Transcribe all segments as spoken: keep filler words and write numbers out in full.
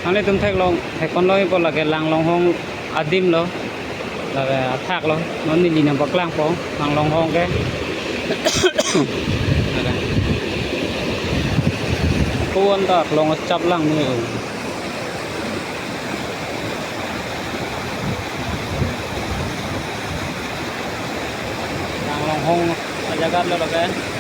Nanglitum theklong, theklong ikpo lake Langlonghong adim lo. Lake athak lo. Non neli nangpaklangpo Langlonghong ke. Lake. Kuan ta aklong chaplang ni. Langlonghong ajaga lo lake.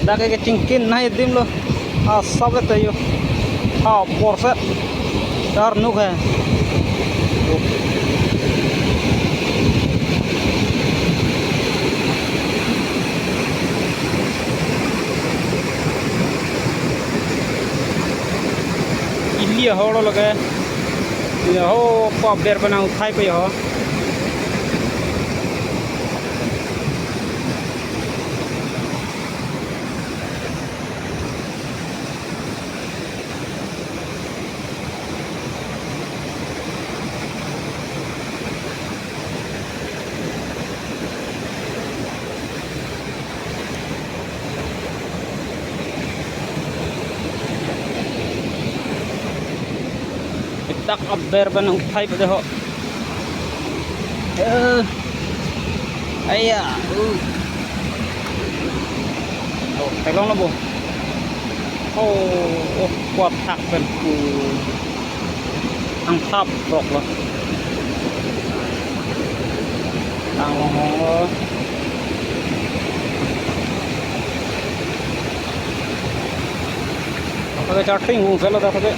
Ladak ke kachingki nai adim lo. Asap ke tayo. Ha, porset. Dar nuk hai. Ili ahorlo lake. Ili ho pa ber pen nang uthaipo ho. Dak aber pen nang uthaipo ho. Eh. Aya. Uh. Oh, theklong lo bo. Oh, oh, kuat thak pen. Uh. Ang thap rok lo. Ang, oh. Lake charting hung selo dak lake.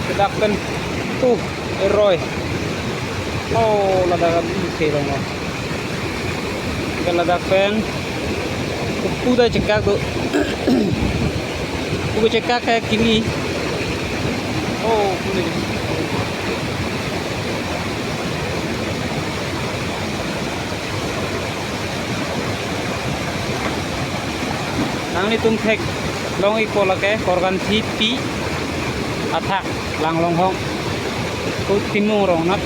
Ladak pen. Uh, eroi. Oh, ladak abi khelong lo. Ke ladak pen. Pu ta chekak do. Pu chekak ke kini. Oh, pu ni. Nanglitum theklong ikpo lake Korkanthi pi athak Langlonghong. Ko Timung rong nat.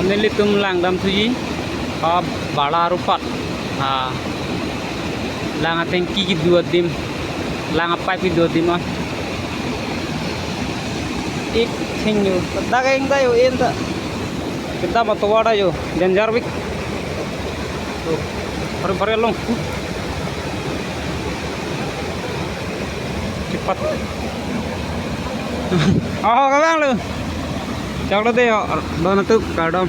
Nelitum lang damthuji. Ha, bala rupat. Ha. Lang atengki kedo adim. Lang apipe kedo adim ah. Ik thing yo. Dak eng ta yo en ta. Kita matowa ta yo. Janjar bik. Tuh. Pare pare long. Cepat. Oh, kabang lo. Chok lo dei yo. Don atup kardom.